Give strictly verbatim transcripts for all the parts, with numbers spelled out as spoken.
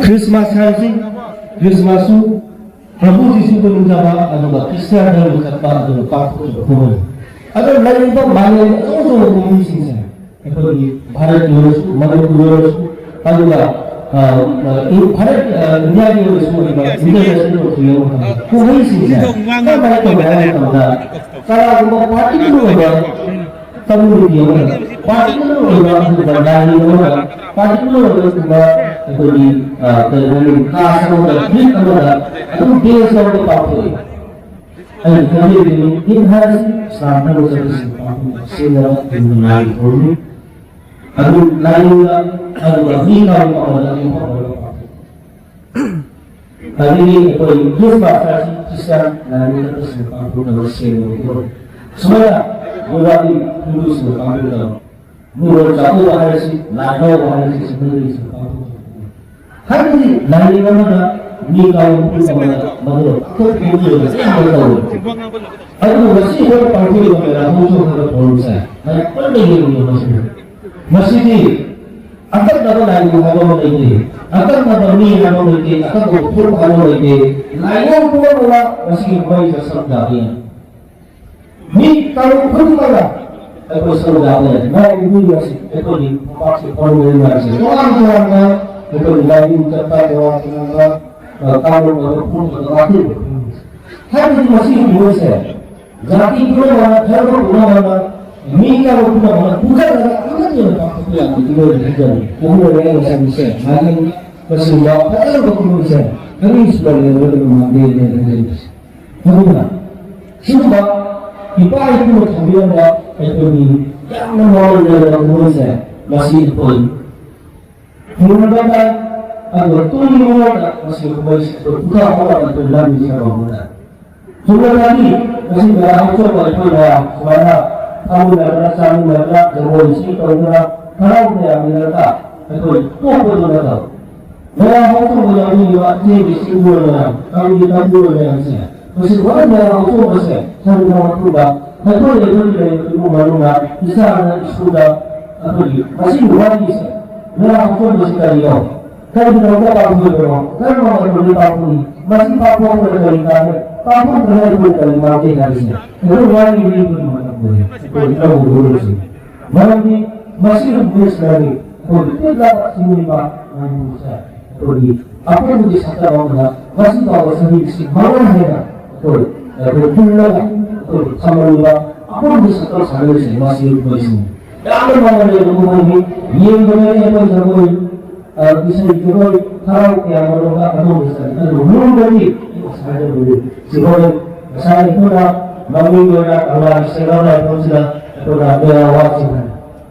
Christmas ꯍꯥꯏꯕꯁꯤ, ꯈ꯭ꯔꯤꯁꯃꯥꯁꯁꯨ ꯄ꯭ꯔꯚꯨ ꯖꯤꯁꯨꯕꯨ ꯅꯤꯡꯖꯕ ꯑꯗꯨꯒ ꯈ꯭ꯔꯤꯁꯇꯤꯌꯥꯟ ꯙꯔꯃ ꯆꯠꯄ ꯑꯗꯨꯒ ꯄꯥꯡꯊꯣꯛꯈꯤꯕ ꯀꯨꯝꯍꯩꯅꯤ꯫ ꯑꯗꯣ ꯂꯩꯔꯤꯕ ꯃꯥꯂꯦꯝꯒꯤ ꯑꯆꯧ ꯑꯆꯧꯕ ꯀꯨꯝꯍꯩꯁꯤꯡꯁꯦ, ꯑꯩꯈꯣꯏꯒꯤ ꯚꯥꯔꯠꯀꯤ ꯑꯣꯏꯔꯁꯨ, ꯃꯅꯤꯄꯨꯔꯒꯤ ꯑꯣꯏꯔꯁꯨ, ꯑꯗꯨꯒ, ꯑ, ꯑ, ꯏꯟ-, ꯚꯥꯔꯠ, ꯑ, ꯏꯟꯗꯤꯌꯥꯒꯤ ꯑꯣꯏꯔꯁꯨ ꯑꯣꯏꯕ ꯏꯟꯇꯔꯅꯦꯁꯅꯦꯜ ꯑꯣꯏꯔꯁꯨ ꯌꯦꯡꯕ ꯃꯇꯝꯗ ꯀꯨꯝꯍꯩꯁꯤꯡꯁꯦ ꯀꯔꯝꯍꯥꯏꯅ ꯇꯧꯒꯦ ꯍꯥꯏꯕ ꯃꯇꯝꯗ, ꯀꯅꯥꯒꯨꯝꯕ ꯄꯥꯔꯇꯤꯀꯨꯂꯔ ꯑꯣꯏꯕ ꯀꯝꯃ꯭ꯌꯨꯅꯤꯇꯤ ꯑꯃꯗ, ꯄꯥꯔꯇꯤꯀꯨꯂꯔ ꯑꯣꯏꯕ ꯑꯗꯨꯒꯨꯝꯕ ꯂꯥꯏꯅꯤꯡ ꯑꯃꯗ, ꯄꯥꯔꯇꯤꯀꯨꯂꯔ ꯑꯣꯏꯕ ꯑꯗꯨꯒꯨꯝꯕ ꯑꯩꯈꯣꯏꯒꯤ, ꯑ, ꯀꯔꯤ ꯍꯥꯏꯅꯤ, ꯀꯥꯁ ꯑꯃꯗ, ꯀ꯭ꯔꯤꯗ ꯑꯃꯗ ꯑꯗꯨꯝ ꯕꯦꯁ ꯇꯧꯔꯒ ꯄꯥꯡꯊꯣꯛꯏ꯫ ꯑꯩꯅ ꯈꯪꯖꯔꯤꯕꯗꯤ ꯏꯠ ꯍꯥꯏꯔꯁꯤ ꯏꯁꯂꯥꯝ ꯙꯔꯃ ꯆꯠꯄꯁꯤꯡ ꯄꯥꯡꯊꯣꯛꯄ ꯁꯤꯖꯤꯟꯅꯕ ꯑꯗꯨꯒꯨꯝꯕ ꯂꯥꯏꯒꯤ ꯊꯧꯔꯝꯅꯤ꯫ ꯑꯗꯨ ꯂꯥꯏꯅꯤꯡꯗ ꯑꯗꯨꯒ ꯃꯤ ꯀꯥꯡꯂꯨꯞ ꯑꯃꯗ ꯌꯨꯝꯐꯝ ꯑꯣꯏꯔꯒ ꯄꯥꯡꯊꯣꯛꯏ꯫ ꯑꯗꯒꯤ ꯑꯩꯈꯣꯏ ꯈ꯭ꯔꯤꯁꯃꯥꯁ ꯍꯥꯏꯁꯤ ꯈ꯭ꯔꯤꯁꯇꯤꯌꯥꯟ ꯂꯥꯏꯅꯤꯡ ꯆꯠꯄꯁꯤꯡꯅ ꯄꯥꯡꯊꯣꯛꯅꯕ ꯁꯦꯝꯕ ꯄꯣꯠꯅꯤ꯫ ꯁꯨꯃꯥꯏꯅ ꯗꯤꯋꯥꯂꯤ ꯍꯤꯟꯗꯨꯁꯤꯡꯅ ꯄꯥꯡꯊꯣꯛꯅꯕ, ꯅꯤꯉꯣꯜ ꯆꯥꯛꯀꯧꯕ ꯍꯥꯏꯔꯁꯤ, ꯂꯥꯏ ꯍꯔꯥꯎꯕ ꯍꯥꯏꯔꯁꯤ, ꯁꯤꯒꯨꯝꯕꯁꯤꯡꯅ ꯄꯥꯡꯊꯣꯛꯅꯕ꯫ ꯍꯥꯏꯕꯗꯤ ꯂꯥꯏꯅꯤꯡ ꯑꯃꯗ ꯃꯤ ꯀꯥꯡꯂꯨꯞ ꯑꯃꯗ ꯃꯗꯨ ꯑꯩꯈꯣꯏ ꯄꯨꯝꯅꯃꯛ ꯑꯌꯥꯝꯕ ꯇꯧꯏ꯫ ꯑꯗꯨꯕꯨ ꯉꯁꯤ ꯑꯩꯈꯣꯏꯅ ꯄꯥꯡꯊꯣꯛꯂꯤꯕ ꯃꯦꯔꯥ ꯍꯧꯆꯣꯡ ꯍꯥꯏꯕ ꯊꯧꯔꯝꯁꯦ ꯃꯌꯥꯝ ꯄꯨꯟꯅ ꯌꯦꯡꯃꯤꯟꯅꯕ ꯃꯁꯤꯅꯤ꯫ ꯃꯁꯤꯗꯤ ꯑꯀꯛꯅꯕ ꯂꯥꯏꯅꯤꯡ ꯍꯥꯏꯕ ꯑꯃ ꯂꯩꯇꯦ, ꯑꯀꯛꯅꯕ ꯃꯤ ꯍꯥꯏꯕ ꯑꯃ ꯂꯩꯇꯦ, ꯑꯀꯛꯅꯕ ꯐꯨꯔꯨꯞ ꯍꯥꯏꯕ ꯑꯃ ꯂꯩꯇꯦ꯫ ꯂꯥꯏꯅꯤꯡ ꯄꯨꯝꯅꯃꯛꯅ ꯃꯁꯤꯒꯤ ꯀꯨꯝꯍꯩꯁꯤꯗ ꯁꯔꯨꯛ ꯌꯥꯕ ꯌꯥꯏ꯫ ꯃꯤ ꯀꯥꯡꯂꯨꯞ ꯈꯨꯗꯤꯡꯃꯛꯅ ꯑꯩꯈꯣꯏ ꯁꯔꯨꯛ ꯌꯥꯕ ꯌꯥꯏ꯫ ꯃꯔꯝꯗꯤ ꯃꯤ ꯑꯁꯤ ꯑꯩꯈꯣꯏꯒꯤ ꯐꯝꯄꯥꯛꯁꯤꯗ ꯐꯝꯂꯤꯕ ꯃꯌꯥꯝꯁꯦ ꯇꯣꯉꯥꯟ ꯇꯣꯉꯥꯟꯕ ꯑꯩꯈꯣꯏꯒꯤ ꯂꯥꯏꯅꯤꯡ ꯆꯠꯄ, ꯇꯣꯉꯥꯟ ꯇꯣꯉꯥꯟꯕ, ꯑ, ꯀꯥꯡꯂꯨꯞ ꯑꯣꯏꯕ ꯐꯨꯔꯨꯞ ꯑꯣꯏꯕ ꯉꯥꯛꯇꯅꯤ꯫ ꯍꯥꯏꯕꯗꯤ ꯃꯁꯤꯒꯤ ꯀꯨꯝꯍꯩꯁꯦ ꯖꯥꯇꯤ ꯄꯨꯝꯅꯃꯛꯅ, ꯙꯔꯃ ꯄꯨꯝꯅꯃꯛꯅ, ꯃꯤ ꯀꯥꯡꯂꯨꯞ ꯄꯨꯝꯅꯃꯛꯅ ꯄꯨꯟꯁꯤꯜꯂꯒ ꯑꯃꯠꯇ ꯑꯣꯏꯅ ꯄꯥꯡꯊꯣꯛꯄ ꯌꯥꯕꯒꯤ ꯐꯤꯕꯝꯗ ꯍꯧꯖꯤꯛ ꯂꯩꯔꯦ꯫ ꯑꯗꯨꯅ ꯑꯩꯅ ꯉꯁꯥꯏꯒꯤꯁꯦ ꯃꯥꯂꯦꯝ ꯃꯁꯤꯒꯨꯝꯕ ꯐꯖꯔꯕ ꯀꯨꯝꯍꯩꯁꯦ ꯀꯔꯤꯁꯨ ꯂꯩꯔꯣꯏꯗꯕ ꯃꯥꯟꯗꯦ ꯍꯥꯏꯅ ꯈꯜꯂꯤ꯫ ꯑꯗꯨꯅ ꯁꯤꯒꯨꯝꯕ ꯏꯄꯥ ꯏꯄꯨꯅ ꯊꯝꯕꯤꯔꯝꯕ ꯑꯩꯈꯣꯏꯒꯤ ꯌꯥꯝꯅ ꯃꯃꯜ ꯂꯩꯔꯕ ꯀꯨꯝꯍꯩꯁꯦ ꯃꯁꯤ ꯑꯩꯈꯣꯏ ꯍꯤꯡꯅꯕ ꯇꯥꯏ꯫ ꯑꯗꯨꯒ ꯇꯨꯡꯒꯤ ꯃꯤꯔꯣꯜꯗ ꯃꯁꯤꯒꯤ ꯀꯨꯝꯍꯩꯁꯤ ꯑꯩꯈꯣꯏ ꯄꯨꯊꯣꯛꯅꯕ ꯑꯩꯈꯣꯏ ꯂꯝꯕꯤ ꯁꯦꯝꯕ ꯍꯧꯅ ꯆꯨꯝꯅ ꯂꯝꯕꯤ ꯃꯁꯤ ꯃꯌꯥꯝ ꯊꯣꯛꯄ ꯑꯩꯈꯣꯏ ꯃꯌꯥꯝ ꯁꯨꯃꯥꯏꯅ ꯐꯝꯃꯤꯟꯅꯗꯅ, ꯆꯥꯃꯤꯟꯅꯗꯅ, ꯖꯒꯣꯏ ꯏꯁꯩ ꯇꯧꯗꯅ, ꯍꯔꯥꯎ ꯇꯌꯥꯝꯅꯔꯒ ꯑꯩꯈꯣꯏ ꯇꯣꯛꯄꯗꯨ ꯅꯠꯇꯕ, ꯃꯌꯥꯝ ꯍꯧꯈ꯭ꯔꯕ ꯌꯥꯎꯅꯤꯡꯕ ꯏꯆꯦꯒꯤ ꯏꯆꯦ ꯃꯌꯥꯝ, ꯇꯝꯒꯤ ꯇꯝꯕꯤꯕ ꯃꯌꯥꯝꯁꯦ, ꯃꯁꯤ ꯂꯣꯏꯅ ꯃꯌꯥꯝ ꯍꯧꯈ꯭ꯔꯕꯁꯦ ꯁꯔꯨꯛ ꯃꯇꯨꯡꯗ ꯑꯩꯈꯣꯏ ꯑꯩꯈꯣꯏꯒꯤ ꯂꯩꯔꯤꯕ ꯏꯃꯨꯡ ꯃꯅꯨꯡꯅ ꯏꯆꯥꯅ ꯁ꯭ꯀꯨꯜꯗ ꯑꯩꯈꯣꯏꯒꯤ ꯃꯁꯤꯒꯤ ꯋꯥꯔꯤꯁꯦ, ꯃꯌꯥꯝ ꯍꯧꯈ꯭ꯔꯕꯁꯤ ꯀꯔꯤꯅꯣ? ꯀꯔꯤꯒꯤꯗꯃꯛꯇ ꯄꯥꯡꯊꯣꯛꯏꯕꯅꯣ? ꯀꯔꯝꯕ ꯃꯇꯝꯗ ꯄꯥꯡꯊꯣꯛꯏ? ꯃꯁꯤ ꯄꯥꯡꯊꯣꯛꯄꯗ ꯀꯔꯤ ꯀꯥꯟꯅꯩ? ꯄꯥꯡꯊꯣꯛꯇꯅ ꯑꯩꯈꯣꯏ ꯀꯔꯤ ꯃꯥꯡꯖꯩ ꯍꯥꯏꯕꯁꯤꯅꯦ ꯑꯩꯈꯣꯏ ꯋꯥꯔꯤ ꯂꯤꯕꯒꯤ ꯃꯇꯝ ꯑꯣꯏꯔꯦ꯫ ꯑꯩꯈꯣꯏ ꯏꯅꯧ ꯍꯧꯔꯨꯔꯁꯤ꯫ ꯃꯔꯝꯗꯤ ꯃꯁꯤꯒꯤ ꯃꯤꯑꯣꯏꯁꯤꯡ ꯑꯁꯤ ꯑꯩꯈꯣꯏꯒꯤ ꯄꯤꯛꯂꯕ ꯁꯤꯡꯂꯤꯕ ꯃꯅꯤꯄꯨꯔꯁꯦ ꯑꯩꯈꯣꯏꯒꯤ ꯑꯄꯨꯟꯕꯒꯤ ꯁꯛꯇꯝ ꯑꯃꯗ ꯉꯁꯤ ꯐꯥꯎꯕ ꯆꯍꯤ ꯂꯤꯁꯤꯡ ꯃꯉꯥ ꯍꯦꯟꯅ ꯑꯩꯈꯣꯏ ꯑꯩꯈꯣꯏ ꯄꯨꯜꯂꯒ ꯑꯩꯈꯣꯏ ꯊꯝꯃꯤꯕ ꯑꯄꯨꯟꯕꯒꯤ ꯁꯛꯇꯝ ꯁꯥꯟꯅꯔꯤꯁꯦ ꯃꯁꯤ ꯑꯩꯈꯣꯏꯁꯤꯡ ꯌꯥꯝꯅ ꯃꯃꯜ ꯂꯩꯕ ꯃꯐꯝꯅꯤ꯫ ꯌꯦꯡꯕꯗ ꯑꯩꯈꯣꯏ ꯊꯃꯣꯏ ꯑ, ꯏꯁꯩ ꯖꯒꯣꯏ ꯍꯔꯥꯎ ꯀꯌꯥ ꯃꯔꯨꯝꯗ ꯑꯗꯣꯝꯗ ꯆꯠꯂꯤ꯫ ꯑꯗꯨꯕꯨ ꯃꯅꯨꯡꯗꯗꯤ ꯉꯁꯥꯏ ꯖꯒꯣꯏ ꯉꯁꯥꯏ ꯑꯩꯈꯣꯏꯅ ꯃꯃꯤꯡ ꯑꯣꯏꯅ ꯀꯪꯂꯥꯒꯤ ꯁꯦꯟꯗ꯭ꯔꯥ ꯂꯥꯏꯐꯝꯁꯤꯗ ꯑꯩꯈꯣꯏꯅ ꯃꯦꯔꯥ ꯋꯥꯁꯤꯡ ꯍꯥꯏ,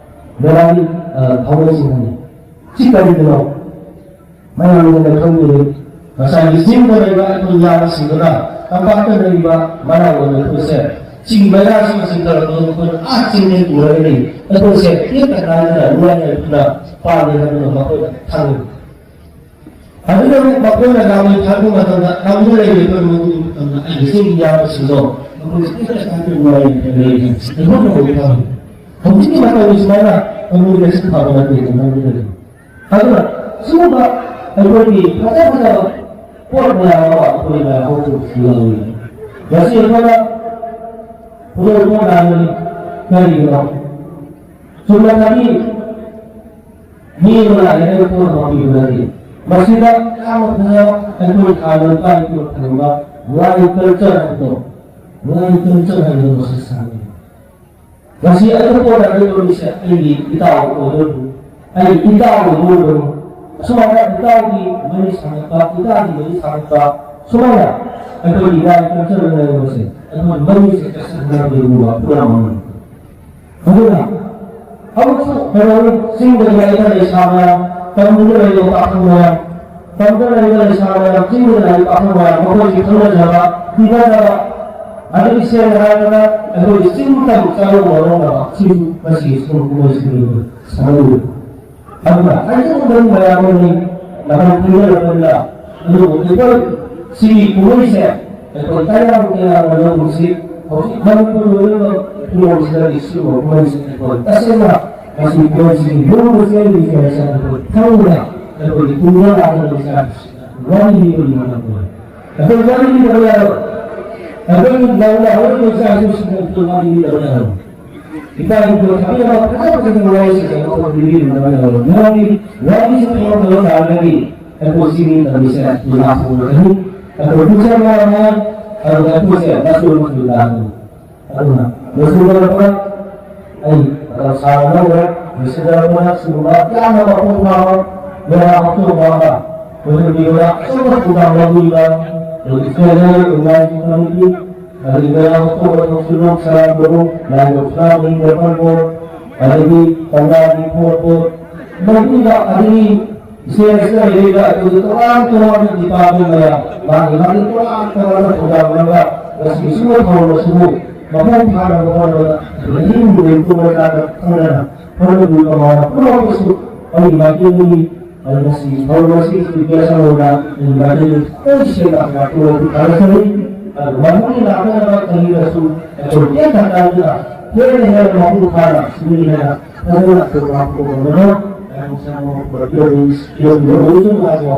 ꯃꯦꯔꯥꯒꯤ, ꯑ, ꯊꯧꯔꯝꯁꯤꯡ ꯍꯥꯏ꯫ ꯁꯤ ꯀꯔꯤꯒꯤꯅꯣ? ꯃꯌꯥꯝꯅ ꯈꯪꯕꯤꯔꯦ꯫ ꯉꯁꯥꯏꯒꯤ ꯆꯤꯡꯗ ꯂꯩꯕ ꯑꯩꯈꯣꯏ ꯏꯌꯥꯝꯕꯁꯤꯡꯗꯨꯅ, ꯇꯝꯄꯥꯛꯇ ꯂꯩꯔꯤꯕ ꯃꯅꯥ ꯑꯣꯏꯕ ꯑꯩꯈꯣꯏꯁꯦ ꯆꯤꯡ ꯃꯌꯥꯁꯤꯡ ꯆꯤꯡꯊꯔꯛꯄꯗ ꯃꯈꯣꯏꯅ ꯑꯥ ꯆꯤꯡꯗꯒꯤ ꯎꯔꯒꯅꯤ ꯑꯩꯈꯣꯏꯁꯦ ꯇꯦꯛꯇ ꯀꯥꯏꯗꯅ ꯅꯨꯡꯉꯥꯏ ꯌꯥꯏꯐꯅ ꯄꯥꯜꯂꯤ ꯍꯥꯏꯕꯗꯨ ꯃꯈꯣꯏꯅ ꯈꯪꯏ꯫ ꯑꯗꯨꯅ ꯑꯃꯨꯛ ꯃꯈꯣꯏꯅ ꯂꯥꯡꯕꯩ ꯊꯥꯔꯛꯄ ꯃꯇꯝꯗ ꯂꯝꯗ ꯂꯩꯔꯤꯕ ꯃꯈꯣꯏ ꯃꯇꯝꯗ ꯑꯩꯒꯤ ꯆꯤꯡ ꯌꯥꯕꯁꯤꯡꯗꯣ ꯃꯈꯣꯏꯁꯦ ꯇꯦꯛꯇ ꯀꯥꯏꯗꯅ ꯅꯨꯡꯉꯥꯏ ꯌꯥꯏꯐꯅ ꯂꯩꯔꯤ ꯍꯥꯏꯕꯁꯤ ꯑꯩꯈꯣꯏꯅ ꯃꯈꯣꯏ ꯈꯪꯏ꯫ ꯍꯧꯖꯤꯛꯀꯤ ꯃꯇꯝꯒꯤ ꯁꯨꯃꯥꯏꯅ ꯀꯝꯃ꯭ꯌꯨꯅꯤꯀꯦꯁꯟ ꯐꯕ ꯅꯠꯇꯦ ꯂꯝꯗ ꯂꯩꯔꯤ꯫ ꯑꯗꯨꯅ ꯁꯤꯒꯨꯝꯕ ꯑꯩꯈꯣꯏꯒꯤ ꯐꯖ ꯐꯖꯕ ꯄꯣꯠ ꯃꯌꯥꯝ ꯑꯃ ꯑꯩꯈꯣꯏ ꯃꯌꯥꯝ ꯍꯧꯖꯤꯛ ꯌꯥꯎꯔꯤ꯫ ꯉꯁꯤ ꯑꯩꯈꯣꯏꯅ ꯈꯨꯗꯣꯜ ꯄꯣꯠ ꯂꯥꯟꯕꯅꯤ꯫ ꯀꯔꯤꯒꯤꯅꯣ? ꯆꯨꯝꯅ ꯈꯪꯉꯤ ꯃꯤ ꯑꯃ ꯂꯥꯛꯑꯦ ꯄꯣꯠ ꯑꯃ ꯄꯤꯕ ꯅꯠꯇꯦ꯫ ꯃꯁꯤꯗ ꯌꯥꯝꯅ ꯐꯖꯕ ꯑꯩꯈꯣꯏ ꯍꯥꯟꯅ ꯏꯄꯥ ꯏꯄꯨꯅ ꯊꯝꯕ ꯂꯥꯏ ꯀꯜꯆꯔ ꯍꯥꯏꯕꯗꯣ, ꯂꯥꯏ ꯀꯜꯆꯔ ꯍꯥꯏꯕꯗꯣ ꯃꯁꯤ ꯁꯥꯟꯅꯩ꯫ ꯉꯁꯤ ꯑꯩꯅ ꯄꯣꯠ ꯑꯗꯨ ꯌꯣꯜꯂꯤꯁꯦ ꯑꯩꯒꯤ ꯏꯇꯥꯎ ꯑꯣꯏꯗꯣꯏꯅꯤ꯫ ꯑꯩꯒꯤ ꯏꯇꯥꯎ ꯑꯣꯏꯗꯣꯏꯅꯤ꯫ ꯑꯁꯨꯃꯥꯏꯅ ꯏꯇꯥꯎꯒꯤ ꯃꯔꯤ ꯁꯥꯡꯂꯛꯄ, ꯏꯇꯥꯒꯤ ꯃꯔꯤ ꯁꯥꯡꯂꯛꯄ, ꯁꯨꯃꯥꯏꯅ ꯑꯩꯈꯣꯏꯒꯤ ꯏꯔꯥꯏ ꯀꯜꯆꯔꯗ ꯂꯩꯔꯤꯕꯁꯦ ꯑꯩꯈꯣꯏ ꯃꯔꯤꯁꯦ ꯆꯠꯁꯤꯟꯅꯕꯒꯤ ꯄꯨꯔꯥ ꯑꯃꯅꯤ꯫ ꯑꯗꯨꯅ ꯑꯃꯨꯛꯁꯨ ꯀꯩꯅꯣꯅꯤ, ꯆꯤꯡꯗ ꯂꯩꯕ ꯂꯩꯁꯥ ꯃꯌꯥꯝ, ꯇꯝꯗ ꯂꯩꯕ ꯄꯥꯈꯪ ꯃꯌꯥꯝ, ꯇꯝꯗ ꯂꯩꯕ ꯂꯩꯁꯥ ꯃꯌꯥꯝ, ꯆꯤꯡꯗ ꯂꯩꯕ ꯄꯥꯈꯪ ꯃꯌꯥꯝ, ꯃꯈꯣꯏꯒꯤ ꯈꯪꯅꯖꯕ, ꯇꯤꯟꯅꯖꯕ, ꯑꯗꯒꯤ ꯁꯦꯡꯅ ꯍꯥꯏꯔꯕꯗ ꯑꯩꯈꯣꯏꯒꯤ ꯆꯤꯡ ꯇꯝ ꯆꯥꯅ ꯃꯔꯣꯡꯅꯕ ꯁꯤꯁꯨ ꯃꯁꯤꯒꯤ ꯁꯤꯒꯨꯝꯕ ꯀꯨꯝꯍꯩꯁꯤꯡꯗꯨ ꯁꯥꯟꯅꯔꯤ꯫ ꯑꯗꯨꯅ ꯍꯥꯏꯖꯅꯤꯡꯕ ꯃꯌꯥꯝ ꯑꯃꯅꯤ ꯃꯇꯝ ꯄꯤꯅꯔꯕꯅꯤꯅ, ꯑꯗꯨꯕꯨ ꯑꯩꯈꯣꯏ ꯁꯤꯒꯤ ꯀꯨꯝꯍꯩꯁꯦ ꯑꯩꯈꯣꯏ ꯀꯌꯥꯝ ꯀꯌꯥꯝꯅ ꯂꯧꯔꯨꯁꯤ꯫ ꯍꯧꯖꯤꯛ ꯃꯅꯤꯄꯨꯔ ꯂꯣꯏꯅꯃꯛ ꯐꯤꯔꯣꯜꯁꯤꯗꯒꯤ ꯁꯤꯒꯨꯝꯕ ꯀꯨꯝꯍꯩꯁꯦ ꯑꯩꯈꯣꯏ ꯇꯁꯦꯡꯅ ꯃꯁꯤ ꯀꯨꯝꯍꯩꯁꯤꯒꯤ ꯂꯨꯕ ꯆꯦꯜꯂꯤꯁꯦ ꯍꯥꯏꯁꯦ ꯑꯩꯈꯣꯏ ꯈꯪꯗ꯭ꯔꯦ꯫ ꯑꯩꯈꯣꯏꯒꯤ ꯇꯨꯡꯗ ꯂꯥꯛꯀꯗꯕ ꯏꯆꯥꯁꯤꯡꯁꯤꯗ ꯋꯥꯔꯤ ꯂꯤꯕꯒꯤ ꯃꯇꯝ ꯑꯣꯏꯔꯦ꯫ ꯑꯩꯈꯣꯏ ꯋꯥꯔꯤ ꯂꯤꯗꯕ ꯌꯥꯔꯣꯏ꯫ ꯑꯩꯈꯣꯏꯒꯤ ꯅꯧꯅ ꯍꯧꯔꯛꯂꯤꯕ ꯏꯆꯥꯁꯤꯡꯁꯤꯗ ꯑꯩꯈꯣꯏ ꯋꯥꯔꯤ ꯂꯤꯗꯕ ꯌꯥꯔꯣꯏ꯫ ꯏꯄꯥ ꯏꯄꯨꯅ ꯊꯝꯕꯤꯔꯝꯕ ꯐꯖ ꯐꯖꯕ ꯋꯥꯔꯤꯁꯤꯡꯁꯦ ꯑꯩꯈꯣꯏ ꯂꯤꯕꯤꯗꯕ ꯌꯥꯔꯣꯏ꯫ ꯃꯔꯝꯗꯤ ꯋꯥꯔꯤꯁꯤ ꯊꯝꯂꯝꯗꯕ ꯇꯥꯔꯒꯗꯤ ꯑꯩꯈꯣꯏ ꯆꯤꯡꯒꯤ ꯂꯝꯕꯤꯁꯦ ꯂꯥꯞꯊꯣꯛꯂꯛꯀꯅꯤ꯫ ꯑꯩꯈꯣꯏ ꯄꯨꯛꯆꯦꯜ ꯃꯥꯟꯅꯔꯣꯏ, ꯑꯗꯨꯒ ꯑꯩꯈꯣꯏꯁꯦ ꯃꯆꯨ ꯃꯆꯨ ꯂꯥꯛꯀꯅꯤ꯫ ꯑꯗꯨꯅ ꯂꯣꯏꯁꯤꯟꯖꯔꯛꯄ ꯑꯩ ꯃꯇꯝ ꯁꯥꯡꯅ ꯂꯧꯔꯦ꯫ ꯂꯣꯏꯁꯤꯟꯖꯔꯛꯄꯗ ꯁꯤꯒꯨꯝꯕ ꯌꯥꯝꯅ ꯃꯄꯨꯡ ꯐꯥꯕ ꯃꯦꯔꯥ ꯍꯧꯗꯣꯛꯄ ꯑꯃ ꯂꯣꯏꯁꯤꯟꯕꯤꯕꯗ ꯑꯆꯧꯕ ꯊꯧꯗꯥꯡ ꯂꯧꯕꯤꯕ ꯑꯩꯈꯣꯏꯒꯤ ꯐꯦꯗꯔꯦꯜ ꯑꯣꯔꯒꯅꯥꯏꯖꯤꯡ ꯀꯃꯤꯇꯤ, ꯑꯗꯒꯤ ꯃꯦꯔꯥ ꯍꯧꯗꯣꯛꯄ ꯊꯧꯁꯤꯜꯂꯣꯟ ꯁꯅꯥ ꯀꯣꯅꯨꯡ, ꯂꯥꯏꯕꯛ ꯁꯅꯥ ꯃꯍꯤꯡ ꯒꯣꯄꯥꯜ ꯕꯣꯔꯗ, ꯑꯗꯒꯤ ꯀꯪꯂꯥꯒꯤ ꯕꯣꯔꯗ, ꯂꯧꯕꯤꯕ ꯑꯗꯒꯤ ꯏꯆꯦ ꯑꯁꯤꯗ ꯂꯩꯔꯤꯕ ꯑꯩꯈꯣꯏꯒꯤ ꯇꯣꯉꯥꯟ ꯇꯣꯉꯥꯟꯕ ꯗꯤꯄꯥꯔꯠꯃꯦꯟ ꯃꯌꯥꯝ, ꯃꯥꯒꯤ ꯃꯥꯒꯤ ꯇꯣꯉꯥꯟ ꯇꯣꯉꯥꯟꯕ ꯊꯧꯗꯥꯡ ꯂꯧꯔꯒ ꯉꯁꯤꯒꯤ ꯁꯤꯒꯨꯝꯕ ꯊꯧꯔꯝ ꯑꯁꯤꯕꯨ ꯃꯄꯨꯡ ꯐꯥꯅꯕ ꯍꯣꯠꯅꯕꯗ ꯑꯩꯈꯣꯏ ꯑꯍꯤꯡ ꯅꯨꯡꯊꯤꯜ ꯇꯨꯝꯕ ꯆꯥꯗ ꯈꯪꯗꯅ ꯍꯣꯠꯅꯕꯤꯕ ꯀꯃꯥꯏꯅ ꯄꯨꯝꯅꯃꯛꯄꯨꯁꯨ ꯑꯩꯒꯤ ꯃꯥꯏꯀꯩꯗꯒꯤ ꯑꯗꯨ ꯉꯁꯤꯒꯤ ꯊꯧꯔꯝ ꯑꯁꯤꯒꯤ ꯏꯁꯄꯤꯀꯔ ꯑꯃ ꯑꯣꯏꯅ ꯑꯩꯒꯤ ꯃꯥꯏꯀꯩꯗꯒꯤ ꯈꯤꯇꯪ ꯁꯦꯡꯅ ꯍꯥꯏꯕꯤꯔꯛꯄ ꯊꯥꯒꯠꯆꯔꯤ꯫ ꯑꯗꯨ ꯃꯊꯪꯒꯤ ꯂꯥꯛꯀꯗꯕ ꯆꯍꯤꯗꯁꯨ ꯑꯩꯈꯣꯏ ꯇꯦꯟꯊ ꯀꯥꯏꯗꯅ ꯍꯦꯟꯅ ꯍꯦꯟꯅ ꯃꯄꯨꯡ ꯐꯥꯅ ꯁꯤꯟꯃꯤꯟꯅ ꯐꯖꯅ ꯄ꯭ꯔꯣꯒ꯭ꯔꯥꯝ ꯇꯧꯕ ꯉꯝꯅꯕ ꯃꯌꯥꯝ ꯁꯪꯒ ꯄꯨꯔꯛꯀꯗꯕꯅꯤ꯫ ꯌꯥꯝ ꯅꯨꯡꯉꯥꯏꯖꯔꯤ꯫